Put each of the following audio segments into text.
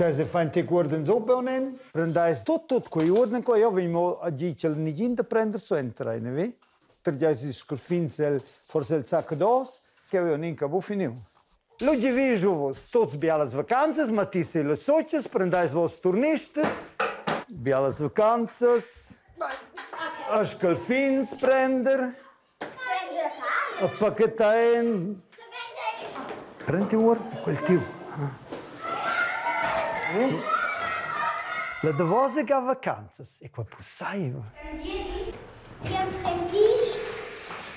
Cioè se fa in te uorden sopra prendais tot tot quei uorden qua, io vegn mo a dir che nigin da prender suenter, ne vi? Perché es cul fins el forse el sac d'os, che aveva ninca bu finiu. Lu giavisch vus tuts bialas vacanzas, ma ti se las socias, prendais vos turnistas, bialas vacanzas, a scalfins prender, a pachetain. Prendi uorden quel tiu. La davosa ga vacanzas è qua pussaivel. Gl'emprendist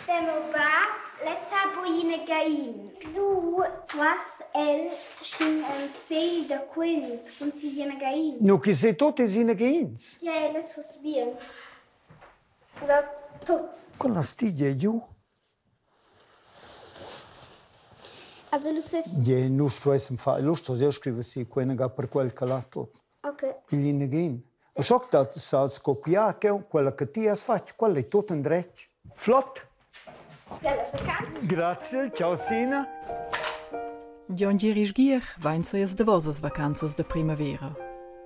da miu bab lez ha buc ina gain. Lu mass el sc'in fegl da quens cun si ina gain. Nu chi sei tut es ina gains. Ja, ella fuss bien. Sa tut. Quella stiglia giu. Also lu ses Je nu stuessen far, lu sto jeu scriver si quella ga per quel che l'ha tut. Okay. Igl inagin. E schoc dat sa scopiar cheu quella che ti has fatg, quella è tut endretg. Flott! Grazie, ciao Sina. Gion Gieri Sgier va in sias davosas vacanzas da primavera.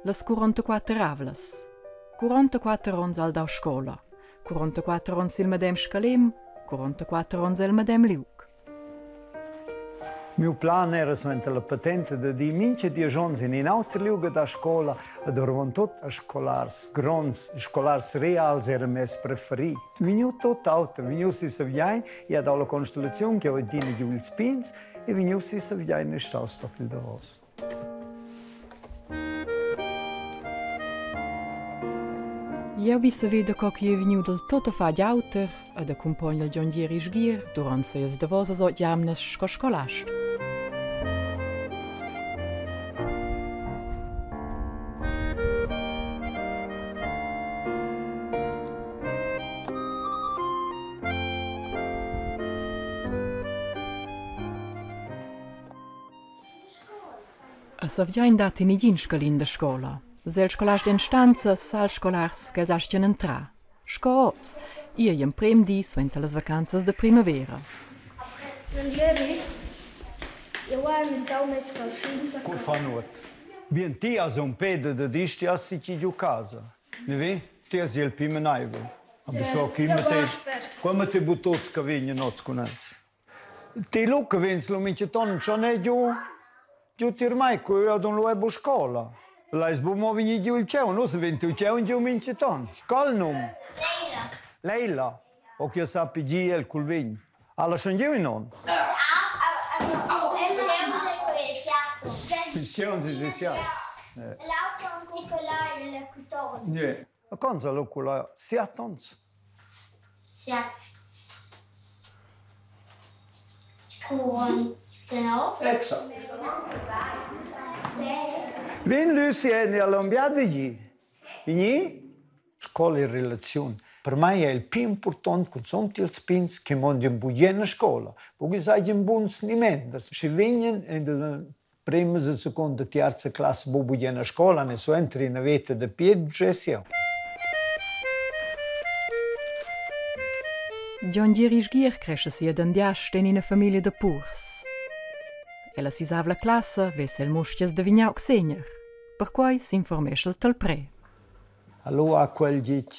Las 44 avlas. 44 onns al dau scola, 44 onns il medem scalem, 44 onns el medem liug. Miu plan era suenter la patenta da dir mincha diesch onns in in auter liug da scola ed oravontut a scolars gronds, scolars reals era mes preferi. Vegniu tut auter, vegniu si Saviain, i ha dau la constellaziun che ho adina giu ils pigns e vegniu si Saviain è staus toc il davos. Jeu vi saver daco ch'ei ei vegniu dal tuttafatg auter ed accumpogna il Gion Gieri Sgier duront sias davosas otg jamnas sco scolast. A Savgein datti negin scalin da scola. Sel scolast en stanza sa ils scolars ch'els astgan entrar. Sco oz, igl emprem di suenter las vacanzas da primavera. Co fa nuot? Bien, ti has un peda da distias si chi giu casa. Ne vi? Ti has il pi manaivel. Aber scho chi me te come te butots che vegnan oz cun els. Ti lu che vegns lu mintgaton schon è giu giu tier mei cu jeu dun lu è bu scola. Leis bu mo vegnir giu il tgeu, nus vegn tiu tgeu giu mintgaton. Col num? Leila. Leila. O che sappi gi el cul vegn. Alla schon giu in onn? Pissiun si siat. A quants lu culla siat onns? Exact. Vegn Lucien e all'ambiada gli. Vegni? Scola e relaziun. Per mei è il più important cunzunt ils pigns che mondien bugen a scola, buca seigien buns ni menders. Sche vegnan en prima e seconda tiarza classa buca bugen a scola ne suenter ina veta da pietg sia. Gion Gieri Sgier crescha si ad Andiast en ina famiglia da purs. Ella sisavla classa vesa el mustias da Vignaug Segner. Perquai s'informescha el tal pre. Allora ha quel ditg,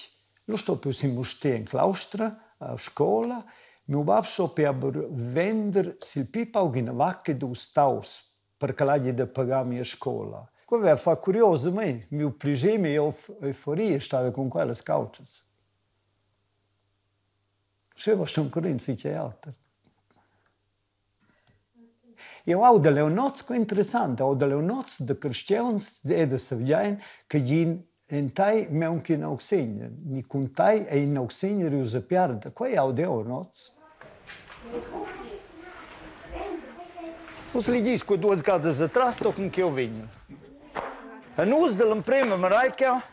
lu sto più sin Mustér in claustra a scola. Miu bab stoppi aber vender sil pli pauc ina vacca e dus taurs per che l'hagi da pagar mia scola. Quei aveva fatg curios a mei. Miu plascher, mia euforia stava cun quellas cautschas. Scheva schon ancora enzatgei auter. Eu aud da Leonoz co interessant, aud da Leonoz da carstgauns e da Savgein che gin en tai maunca in augsegner, ni cun tai ei in augsegner ius a piarder. Quei aud eu noz. Vus ligis cu duas gadas atras tochen ch'jeu vegn. E nus dall'emprema Mareika,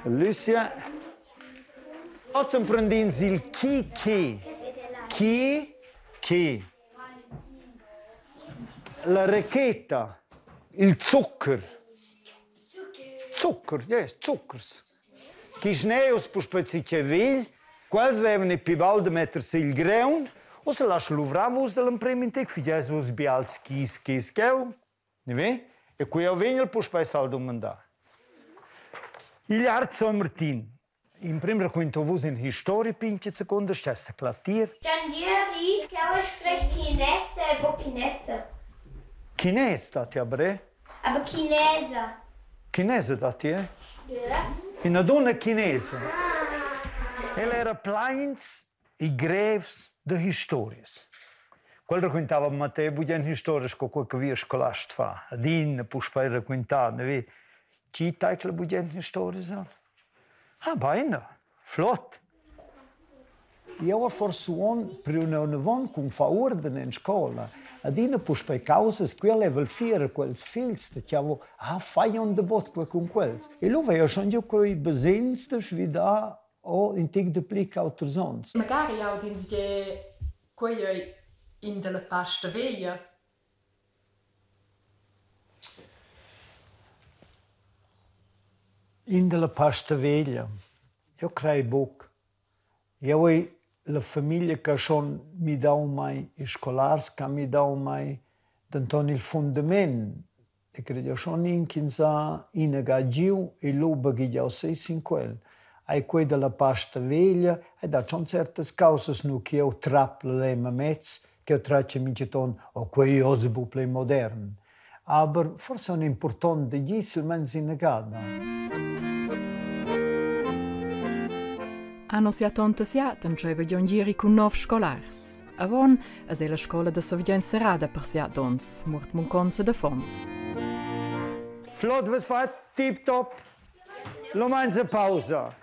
Lucia, Oz emprendins il chi che. Chi che. La racheta, il zuccher. Zuccher, yes, zucchers. Chi schneus puspei che vegl, quels vevan il pli baul da metter si il greun, ussa lascha luvrar vus dall'emprem in tec, figeis vus bials skis, skis, cheu, ne ve? E cu jeu vegnel puspei sal dumandar. Igl art Son Martin. In prim raquinto vus in historia pintga secunda stessa clatier. Gian Gieri, ch'eu sprech chinesa e bu chinetta. Chines datti aber, eh? Aber chinesa. Chinesa datti, eh? Ja. Ina dunna chinesa. Ella era plains e grevs da historias. Quel raquintava Mattei bugen historias co quel che via scolast fa. Adina puspei raquintar, ne vi? Chi teicla bugen historias? Ah, bein, flott. Jeu forse uonn priu neunavon cun far uorden en scola. Adina puspei causas, quella leva el fier quels figls, da chiavo, ah, fai on de bot quei cun quels. E lu vei schon giu quei basegns da svidar o in tic de pli ch'auters onns. Magari aud'ins gie quei ei in dalla pasta veglia. In dalla pasta veglia. Eu crei buc. Eu ei la famiglia che ha schon midau mei, ils scolars che han midau mei, denton il fundament E cred jeu schon in ch'ins ha inaga giu e lu baghegiau sez sin quel. Ei quei dalla pasta veglia, ei dat schon certas caussas nu ch'jeu trapla lem amez, ch'jeu tratg mintgaton, oh quei ei oz buc pli modern. Aber forse un impurtont da gir silmeins inagada. Anno siatonta entscheiva Gion Gieri cun nov scolars. Avon es ei la scola da Savgein serrada per siat onns, muort munconza d'affons. Flot, was fa tip top? Lo mangia pausa.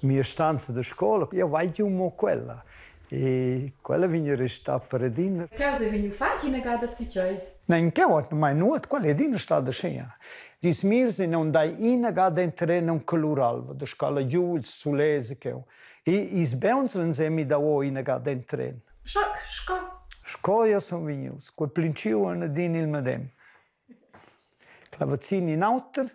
Mia stanza da scola, io vai giu mo quella. E quella vegn restà per adina. Cheu sei vegniu fatg ina gada zatgei? Nein, cheu hat mai nuot, quella è adina stada schia. Ils mirs non dai ina gada entrer un colur alva, da scala giu, ils sulets cheu. E ils beuns van semi da o ina gada entrer. Schoc, sco? Sco io sun vegnius, quel princiu en adina il medem. Clavazin in auter,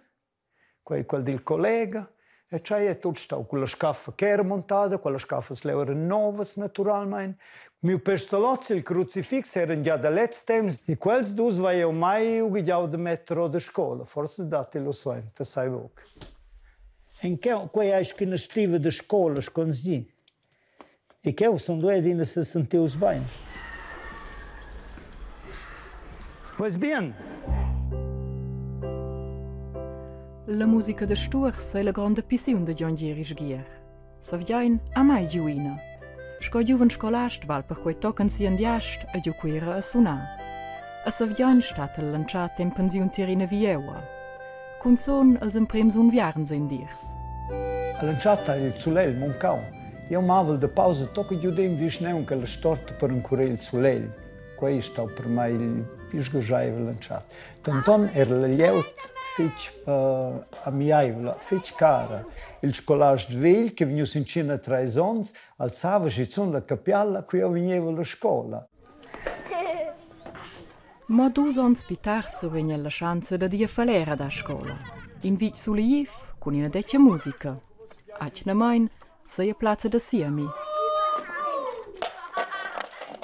quei quel dil collega e tschei è tut stau culla scaffa ch'era montada, quellas scaffas leu eran novas naturalmein. Miu pestalozzi, il crucifix, eran gia da lez temps e quels dus vai jeu mai ughegiau da metter o da scola, forse datti lu suenter, sai buc. En quei eis ch'ina stiva da scola sco di. E cheu sun duei adina sesentius bein. Pois bien. La musica da stuors ei la gronda pissiun da Gion Gieri Sgier. Savgein ha mai giu ina. Sco giuven scolast val perquei tochen si Andiast e giu Cuira a sunar. A Savgein stat el l'entschatta en pensiun tier ina vieua. Cunzun els emprems unviarns ein dirs. All'entschatta il sulegl muncau. Jeu mavel da pausa tocca giudem vischnaunca la storta per encurir il sulegl. Quei ei stau per mei il pli sgarscheivel entschat. Denton era la glieud fetg uh, amiaivla, fetg cara. Il scolast vegl che vegnius in tschina treis onns alzava schizun la capiala cu jeu vegneva alla scola. Mo dus onns pli tard survegn el la schanza dad ir a Falera da scola. In vitg sulegliv cun ina detga musica. Atgnamain seia plazza da siemi.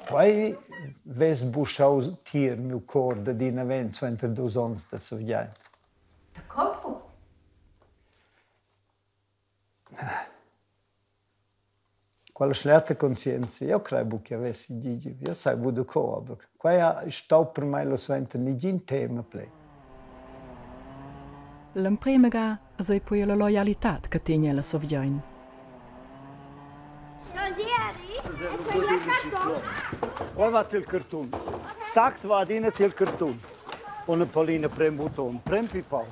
Quei vess buschau tier miu cor d'adina vent suenter dus onns da Sevgein. Daco? Quella schliata conscienza, jeu crei buc che havessi gigi, jeu sai buc daco, aber quei ha stau per mei lu suenter negin tema pli. L'emprema ga ei poi la loialitad che tegna la Savgein. Qua va til cartun. Sax va adina til cartun. Una Paulina pren buton, pren pipau.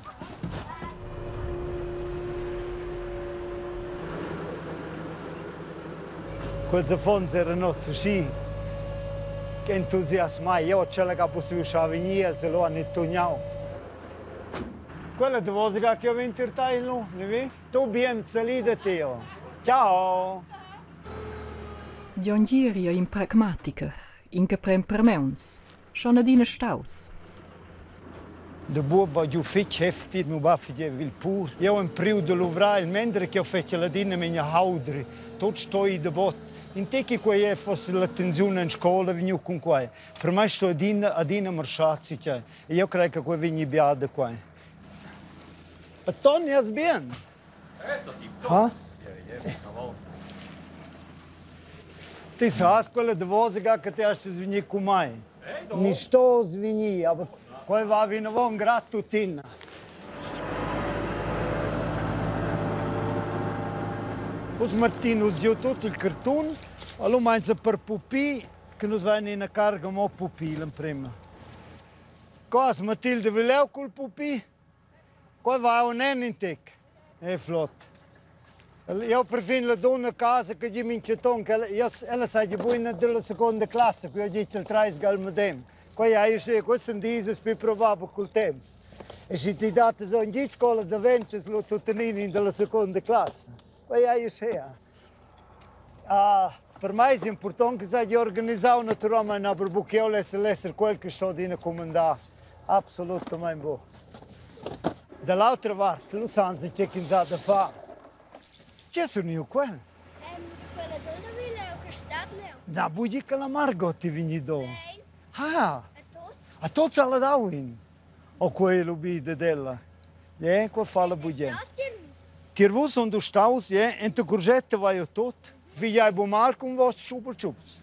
Quels affons eran oz aschi entusiasmai. Jeu tschella ga possiu schar vegnir els e lu han tugnau. Quella davosa ga che ho vintirtai lu, ne vi? Tu bien salida Teo. Ciao! Gion Gieri ei in pragmaticher, in che pren per mauns, schon adina staus. De buob va giu fetg heftig, miu bab fageva il pur. Jeu empriu da luvrar il mender ch'jeu fetschel adina memia haudri. Tut stoi dabot. In tec quei è forse la tensiun en scola vegniu cun quei. Per mei sto adina, adina marschar tgei. E jeu crei che quei vegni bia da quei. A Toni es bien? Ha? Ti sas quella davosa ga che ti has vegnir cun mei. Ni stos vegnir, aber quei va vinavon grad tuttina. Uss Martin, uss giu tut il cartun, allora meinsa per pupi, che nus vein ina carga mo pupi l'emprema. Cos Matilde vileu cul pupi? Quei va aunc en in tec. Ei flot. Jeu perfin la dunna a casa che gi mintgaton ch'ella ella seigi buina dalla secunda classa, cu jeu ditg il treis ga il medem. Quei ei uschia, quei sun disas pli probabel cul temps. E sche ti datas aunc gitg scola daventas lu tuttenina in dalla secunda classa. Quei ei uschia. Ah, per mei es important che seigi organisau naturalmein, aber buc jeu lessel esser quel che sto adina cumandar. Absolutamain buc. Da l'autra vart, lu san se tge ch'ins ha da far. Tge sun iu quel? Quella donna vila che stat leu. Na, bugi che la Margot ti vegni do. Ah! A tots? A tots alla dau in. O quei lu bi dad ella. Je, qua fa la bugen. Tier vus sun dus staus, je, enta Curgetta vai eu tot. Vi jai bu mal cun vos tschupel tschups.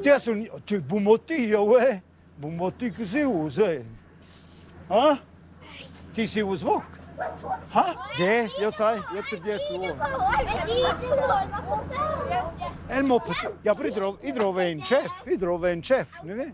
Ti sun ti bu mo ti, jau eh. Bu mo ti che si us, eh. Ha? Ti si us buc? Ha? Je, io sai, io ti dies lu. El mo ja, aber i drova in chef, i drova in chef, ne ve?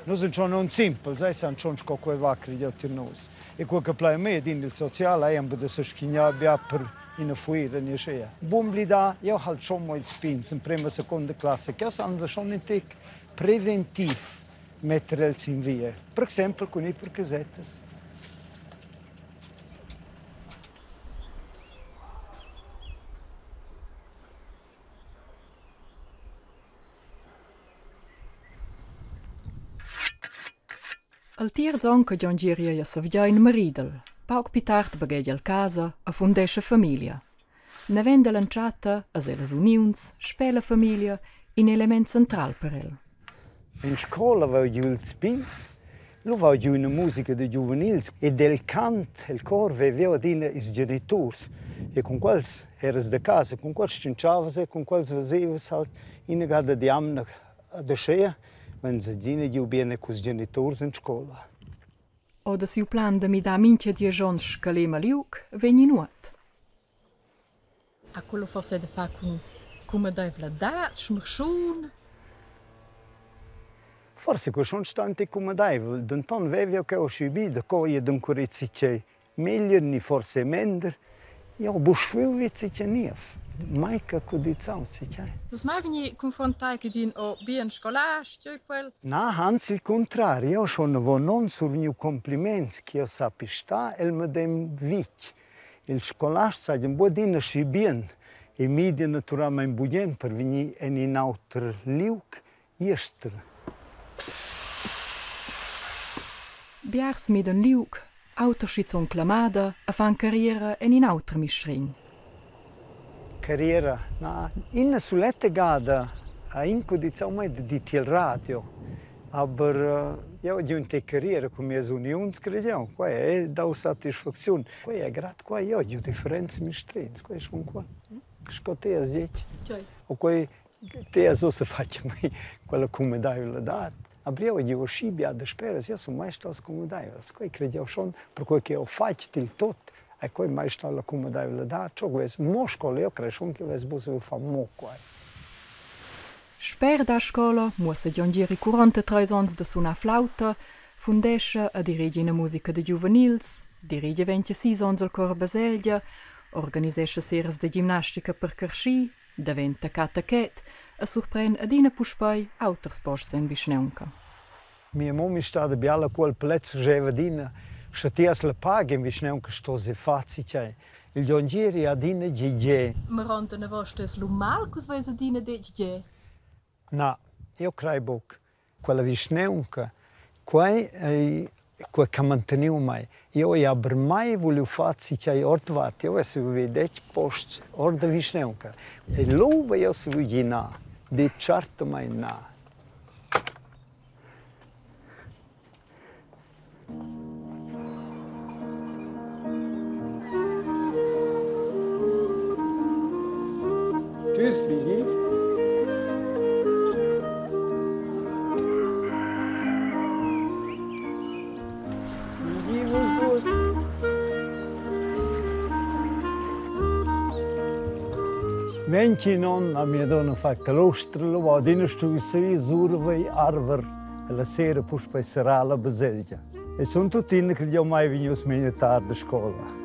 Nus sun schon non simpels, eh, san schon sco quei va crediau tier nus. E quel che plai a me din il social ei ambe da seschignar bia per ina fuira ni aschia. Bun blidar, jeu halt schon mo ils pigns in prima seconda classa, che san se schon in tic preventiv metter els in via. Per exempel cun ir per casettas. Al tierz onn che Gion Gieri ei a Savgein marid'el. Pauc pli tard baghegia el casa e fundescha famiglia. Naven dall'entschatta as ellas uniuns sper la famiglia in element central per el. In scola vau giu ils pigns, lu vau giu ina musica da giuvenils ed el cant, el cor vev'jeu adina ils geniturs e cun quels eras da casa, cun quels tschintschavas e cun quels vesevas halt ina gada d'jamna ad aschia vein adina giu bien culs geniturs en scola. O da siu plan da midar mintga diesch onns scalema liug vegni nuot. Ha quello forse da far cun cumadeivladad, smarschun? Forse quei schon stante cumadeivel, denton vev'jeu cheu aschi bi da co ir d'encurir zatgei meglier ni forse mender. Jau buc stuiu ver zatgei niev, mai che cudizzau zatgei. Sas mai vegnir confrontai cun in o bien scolar, tgei quel? Na, anzi il contrari, jeu schon avon onns survegniu compliments ch'jeu sappi star el medem vitg. Il scolast sajan buc adina schi bien e midi naturalmein bugen per vegnir en in auter liug jester. Biars midan liug, auter schizun clamada e fan carriera en in auter mistregn. Carriera? Na, ina suletta gada ha in cudizzau mei da dir tiel radio. Aber jau giu in tec carriera cun mias uniuns, cred jau. Quei è dau satisfacziun. Quei è grad quei, jau giu differents mistregns, quei schon qua. Sco ti has detg. O quei ti has ussa fatg a mei quella cumadeivladad. Aber jau giu aschi bia dasperas, jeu sun mai staus cumadeivels. Quei cred jau schon, perquei che jeu fatg dil tot e quei mai stau la cumadeivladad. Ciò vess mo scola, jeu crei schon che vess buca saviu far mo quei. Sper da scola muossa Gion Gieri 43 onns da sunar flauta, fundescha e diregia ina musica da giuvenils, diregia 26 onns al chor baselgia, organisescha seras da gimnastica per carschi, daventa catachet e surpren adina puspei auters posts en vischnaunca. Mia mumma è stada biala quel plaz scheva adina, sche ti has la paga in vischnaunca sto se far tgei. Il Gion Gieri adina gi gie. Mirond anavos stess lu mal ch'vus veis adina detg gie? Na, eu crei buc. Quella vischnaunca Quei ei quei ch'ha manteniu mei. Jeu hai aber mai vuliu far zatgei ordvart. Jeu vess saviu detg posts ord da vischnaunca. E lu vai jeu saviu dir na, detschartamein na. Tschüss, Biggi. Biggi, vus dus. Ventgin onn ha mia donna fatg calostra, lu va adina stuiu sesura vei arver e la sera puspei serrar la baselgia. E sun tuttina che jeu mai vegnius memia tard da scola.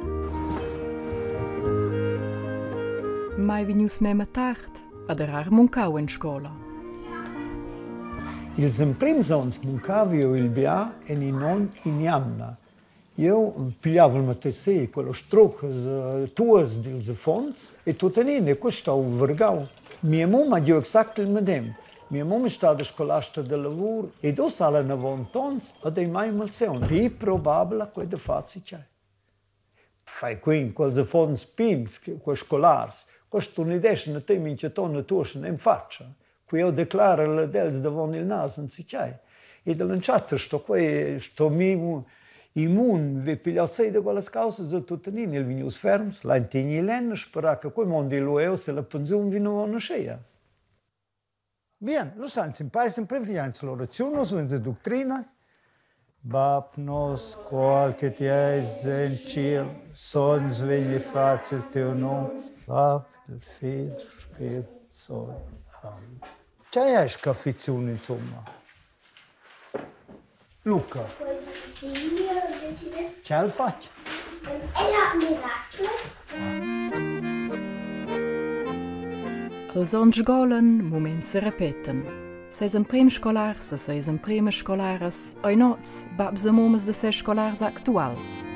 Mai vegnius memia tard ad erar muncau en scola. Ils emprims onns muncavi jeu il bia en in onn in'jamna. Jeu pigliava il matei quellas strucas tuas dils affons e tuttenina è quei stau vargau. Mia mumma ha giu exact il medem. Mia mumma è stada scolasta da lavur ed ussa ha ella avon tons ed ei mai malsaun. Pli probabel quei da far zatgei. Fai quint quels affons pigns, quels scolars, quels turnideschan a tei mintgaton e tuoschan en fatscha. Quei jeu declarel ad els davon il nas enzatgei. E dall'entschatta sto quei sto miu immun ve pigliau sei da quellas caussas e tuttenina el vegnius ferms, lein tener lenna, sperar che quei mondi lu eu se la pensiun vinavon aschia. Bien, lu stan sin peis in previens l'oraziun, nus vein la ductrina. Bab nos, qual che ti eis en tschiel, sogns vegni fatg il tiu num. Bab, il Figl, Spirt Sogn. Amen. Tgei ei scaffiziun insumma? Luca. Tgei el fatg? El ha miracles. Els onns sgolan, muments serepetan. Ses emprems scolars e ses empremas scolaras ein oz babs e mummas da ses scolars actuals.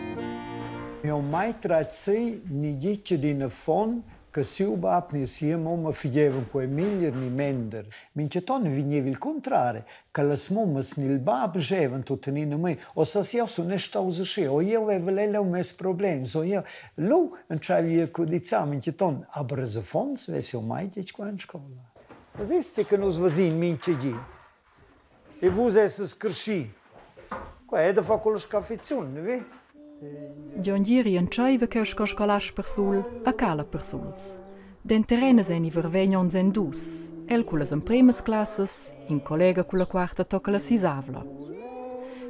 Eu mai tratg sei ni gitg ad in affon che siu bab ni sia mumma figevan quei meglier ni mender. Mintgaton vegneva il contrari, che las mummas ni il bab schevan tuttenina mei, o sas jeu sun staus aschia, o jeu vevel leu mes problems, o jeu... Lu entscheivi a cudizzar mintgaton, aber als affons vess jeu mai detg qua en scola. Was ist che nus vesin mintga gi? E vus esses cresci. Qua è da far quella scaffiziun, ne vi? Gion Gieri entscheiva cheu sco scolast persul a cala persuls. Denter enas ein i vervegn onns en dus, el cullas empremas classas, in collega culla quarta tocca la sisavla.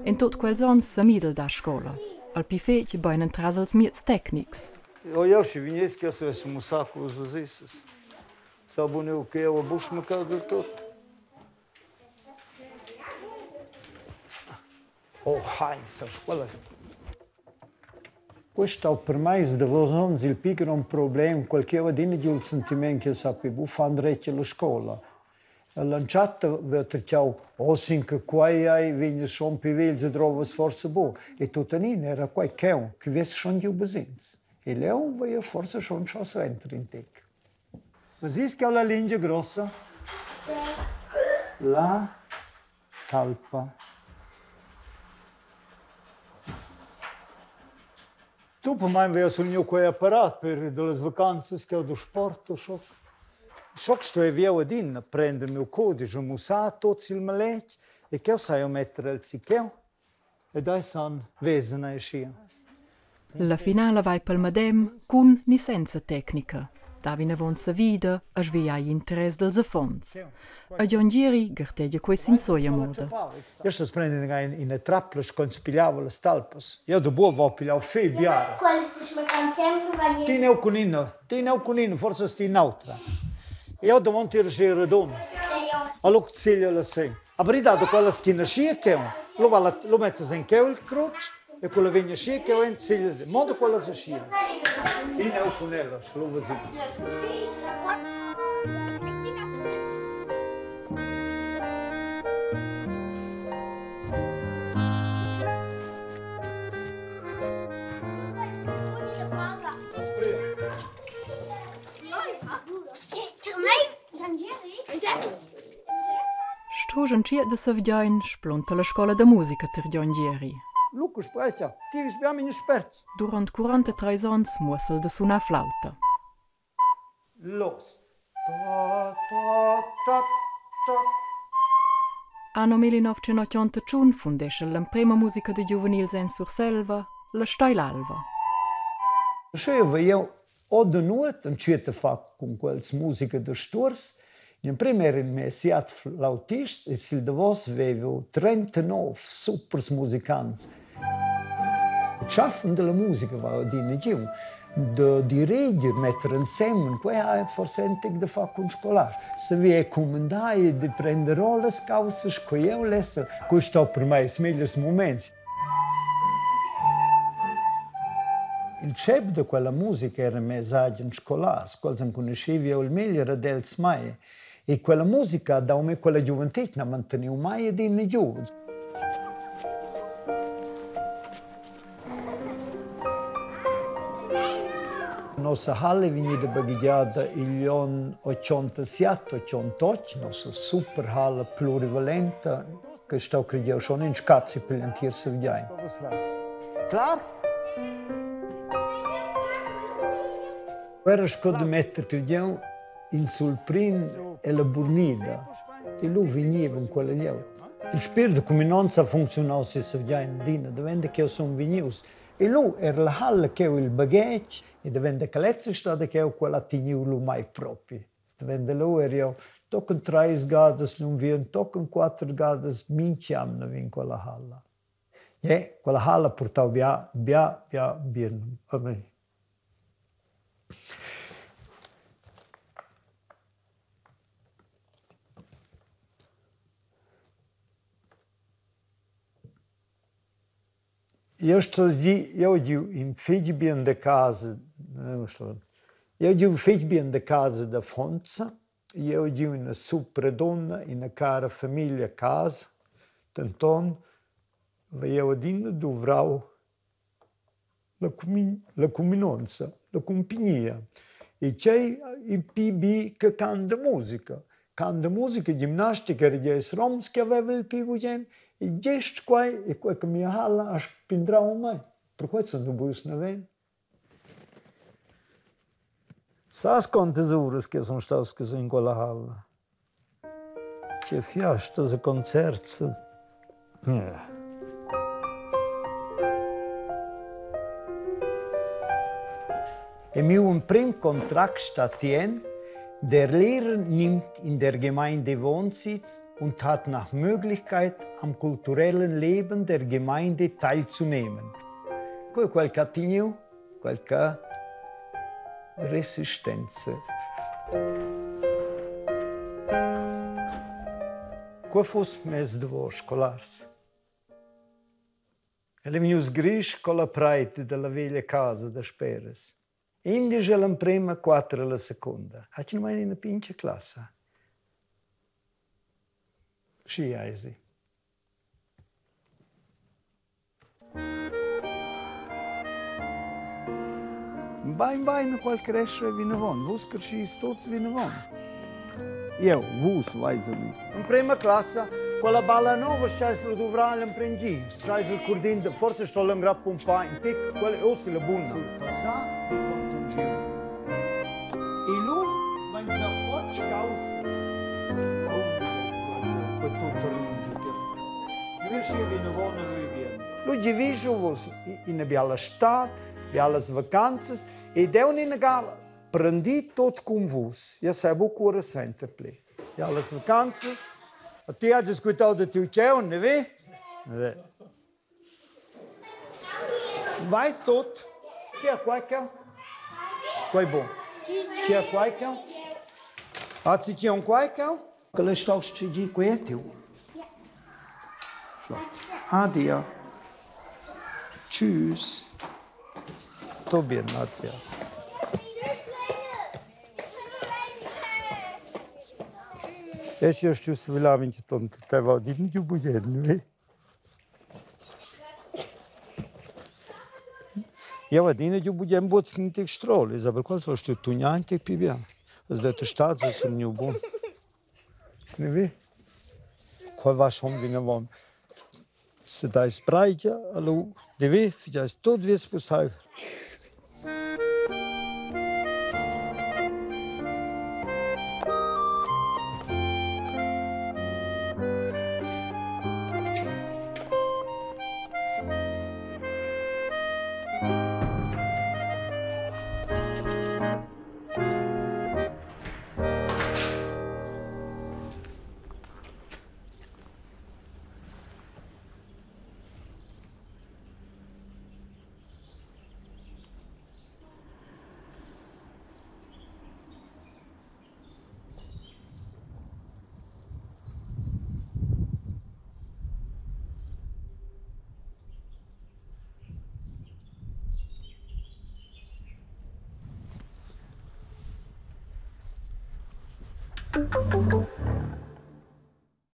En tut quels onns semida el da scola, al pli fetg bein entras els mieds tecnics. O jeu schi vegniss che savess mussar co vus vesesses. Sa bun eu che eu buc mancau del tot. Oh, hai, quella. Questo è per me ils davos onns il pli grond problem, quel che adina giu il sentiment che sappi bu far dretg alla scola. All'entschatta aveva tratgau, oh, sin che quei ei vegn schon pli vegls e drovas forsa bu. E tuttenina era quei cheu che vess schon giu basegns. E leu veia forsa schon schau suenter in tec. Was ist che la lingia grossa? La talpa. Tu per mai aveva sognato quei apparat per dallas vacanzas che ho da sport o schoc. Schoc stueva jeu adina prender miu codisch e mussar tuts il maletg e cheu sai jeu metter el si cheu ed ei san vesen aschia. La finala vai pel medem cun ni senza tecnica. Da vinavon savida e svigliai interess dals affons. A Gion Gieri gartegia quei sin soia moda. Io sto prendere in, in trappola quando spigliavo le talpas. Io dopo ho pigliato fe biaras. Ti ne con ina, ti ne con ina, forse sti un'altra. Io davanti era redon. Allora ziglia la sei. Aber i dat quella schina schi che lo va la, lo mettes in cheu il crutsch e quella vegna schi che en ziglia, modo quella se schi. Ti ne con ella, se lo vesi. Strusch Strusch entschiet da Sevgein splunta la scola da musica tier Gion Gieri. Lucas Sprecher, ti vis bia mini sperts. Duront 43 onns muossa el da sunar flauta. Los. Ta ta ta ta. Anno 1981 fundescha el l'emprema musica da giuvenils en Surselva, la Steilalva. Sche jeu jeu ho da nuot entschiet a far cun quels musica da stuors. In emprem era il mes siat flautist e sil davos vevo 39 supers musicants. Il tschaffen dalla musica va adina giu. Da direger, metter ensemen, quei ha forse in tec da far cun scolars. Saver cumandar e de prender rollas caussas co jeu lessel, quei sto per mei ils megliers muments. Il tschep da quella musica era mes agens scolars, quels enconuschevi jeu il meglier ad els mai. E quella musica ha dau me quella giuventetgna, manteniu mai adina giuvens. Nossa halla è vegnida baghegiada igl onn 87, 88, nossa superhalla plurivalenta che stau crediau schon in scazi per l'entir Sevgein. Clar? Era sco da metter crediau in sul prin e la burnida e lu vegniva in quella glieud. Il spiert da cuminonza ha funcziunau si Sevgein adina, davent che jeu sun vegnius. E lu era la halla cheu il baghetg e davent che lezza è stada cheu, quella ha teniu lu mai propi. Davent da lu era jeu tochen treis gadas l'unviern, tochen quater gadas mintg'jamna vi in quella halla. E quella halla ha purtau bia, bia, bia bien a mei. Jeu stoi dir, jeu giu in fetg bien da casa, jeu giu fetg bien da casa d'affonza, jeu giu ina supra dunna, ina cara famiglia a casa, denton vai jeu adina duvrau la cuminonza, la cumpignia. E tgei il pli bi che cant da musica. Cant da musica, gimnastica era gia ils roms che haveva il pli bugen e gest quei e quei che mia halla ha spindrau mei. Perquei sun jeu buc naven. Sas quantas uras che sun staus in quella halla? Tgei fiastas e concerts. E miu emprem contract stat tien, Der Lehrer nimmt in der Gemeinde Wohnsitz und hat nach Möglichkeit am kulturellen Leben der Gemeinde teilzunehmen. Quei quel ch'ha teniu, quel che resistenza. Quei fuss mes davos scolars. El ei vegnius grisch co la preit dalla veglia casa dasperas. Indesch all'emprema, quatter alla secunda. Ha mai ina pintga classa. Schi eisi. Bein bein qual cresce vinavon, vus creschis tuts vinavon. Eu, vus vais a mi. In prima classa, quella balla nova scheis lu duvrar l'emprim gi. Scheis il curdin de forza sto l'engrap pumpar in tic, quella è ussa la buna. Sul passà e contungiu. E lu vainsa otg caussas. Per tut Riusciva vinavon a lui bien. Lu giavischo vus ina biala stad, bialas vacanzas ed eu ina gala prendi tot cun vus. Io sai buc cura senter pli. Bialas vacanzas. A ti has discutau da tiu tgeu, ne vi? Ne. Vais tot? Chi ha quai cheu? Quei bun. Chi ha quai cheu? Ah, ti un quai cheu? Quella sto gi quetiu. Flott. Adia. Tschüss. Tobian, Nadja. Es io stu svilav in ton te va din giu bugen, vi? Jau adina giu bugen buc in tec strolis, aber quels va stu tugnar in tec pli bien. Es det stat so sun gnü bun. Ne vi? Quei va schon vinavon. Se dais breigia, allo devi, figiais tot vies pusseivel.